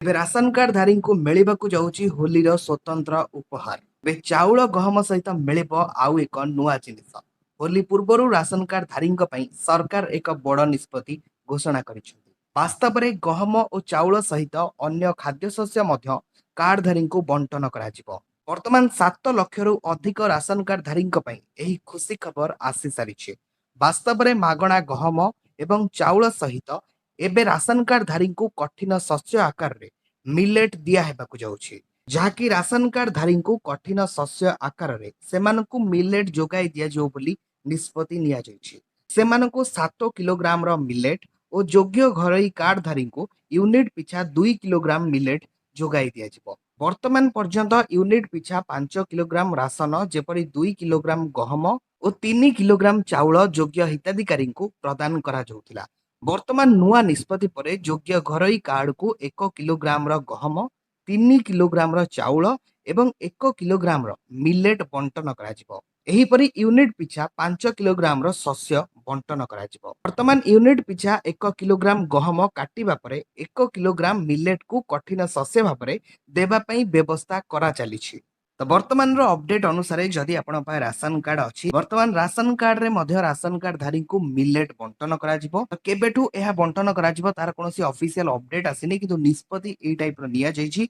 ଏବେ ରାସନ କାର୍ଡଧାରୀଙ୍କୁ ମିଳିବାକୁ ଯାଉଛି ହୋଲିର ସ୍ୱତନ୍ତ୍ର ଉପହାର। ଏବେ ଚାଉଳ ଗହମ ସହିତ ମିଳିବ ଆଉ ଏକ ନୂଆ ଜିନିଷ। ହୋଲି ପୂର୍ବରୁ ରାସନ କାର୍ଡଧାରୀଙ୍କ ପାଇଁ ସରକାର ଏକ ବଡ଼ ନିଷ୍ପତ୍ତି ଘୋଷଣା କରିଛନ୍ତି। ବାସ୍ତବରେ ଗହମ ଓ ଚାଉଳ ସହିତ ଅନ୍ୟ ଖାଦ୍ୟଶସ୍ୟ ମଧ୍ୟ କାର୍ଡଧାରୀଙ୍କୁ ବଣ୍ଟନ କରାଯିବ। ବର୍ତ୍ତମାନ 7 ଲକ୍ଷରୁ ଅଧିକ ରାସନ କାର୍ଡଧାରୀଙ୍କ ପାଇଁ ଏହି ଖୁସି ଖବର ଆସିସାରିଛି। ବାସ୍ତବରେ ମାଗଣା ଗହମ ଏବଂ ଚାଉଳ ସହିତ ଏବେ ରାସନ କାର୍ଡଧାରୀଙ୍କୁ କଠିନ ଶସ୍ୟ ଆକାରରେ ମିଲେଟ୍ ଦିଆ ହେବାକୁ ଯାଉଛି, ଯାହାକି ରାସନ କାର୍ଡଧାରୀଙ୍କୁ କଠିନ ଶସ୍ୟ ଆକାରରେ ସେମାନଙ୍କୁ ମିଲେଟ୍ ଯୋଗାଇ ଦିଆଯିବ ବୋଲି ନିଷ୍ପତ୍ତି ନିଆଯାଇଛି। ସେମାନଙ୍କୁ 7 କିଲୋଗ୍ରାମର ମିଲେଟ୍ ଓ ଯୋଗ୍ୟ ଘରୋଇ କାର୍ଡଧାରୀଙ୍କୁ ୟୁନିଟ୍ ପିଛା 2 କିଲୋଗ୍ରାମ ମିଲେଟ୍ ଯୋଗାଇ ଦିଆଯିବ। ବର୍ତ୍ତମାନ ପର୍ଯ୍ୟନ୍ତ ୟୁନିଟ୍ ପିଛା 5 କିଲୋଗ୍ରାମ ରାସନ, ଯେପରି 2 କିଲୋଗ୍ରାମ ଗହମ ଓ 3 କିଲୋଗ୍ରାମ ଚାଉଳ ଯୋଗ୍ୟ ହିତାଧିକାରୀଙ୍କୁ ପ୍ରଦାନ କରାଯାଉଥିଲା। ବର୍ତ୍ତମାନ ନୂଆ ନିଷ୍ପତ୍ତି ପରେ ଯୋଗ୍ୟ ଘରୋଇ କାର୍ଡକୁ 1 କିଲୋଗ୍ରାମର ଗହମ, 3 କିଲୋଗ୍ରାମର ଚାଉଳ ଏବଂ 1 କିଲୋଗ୍ରାମର ମିଲେଟ୍ ବଣ୍ଟନ କରାଯିବ। ଏହିପରି ୟୁନିଟ୍ ପିଛା 5 କିଲୋଗ୍ରାମର ଶସ୍ୟ ବଣ୍ଟନ କରାଯିବ। ବର୍ତ୍ତମାନ ୟୁନିଟ୍ ପିଛା 1 କିଲୋଗ୍ରାମ ଗହମ କାଟିବା ପରେ 1 କିଲୋଗ୍ରାମ ମିଲେଟ୍କୁ କଠିନ ଶସ୍ୟ ଭାବରେ ଦେବା ପାଇଁ ବ୍ୟବସ୍ଥା କରାଚାଲିଛି। ତ ବର୍ତ୍ତମାନର ଅପଡେଟ୍ ଅନୁସାରେ ଯଦି ଆପଣଙ୍କ ପାଖେ ରାସନ କାର୍ଡ ଅଛି, ବର୍ତ୍ତମାନ ରାସନ କାର୍ଡରେ ମଧ୍ୟ ରାସନ କାର୍ଡଧାରୀଙ୍କୁ ମିଲେଟ୍ ବଣ୍ଟନ କରାଯିବ। ତ କେବେଠୁ ଏହା ବଣ୍ଟନ କରାଯିବ, ତାର କୌଣସି ଅଫିସିଆଲ ଅପଡେଟ୍ ଆସିନି, କିନ୍ତୁ ନିଷ୍ପତ୍ତି ଏଇ ଟାଇପର ନିଆଯାଇଛି।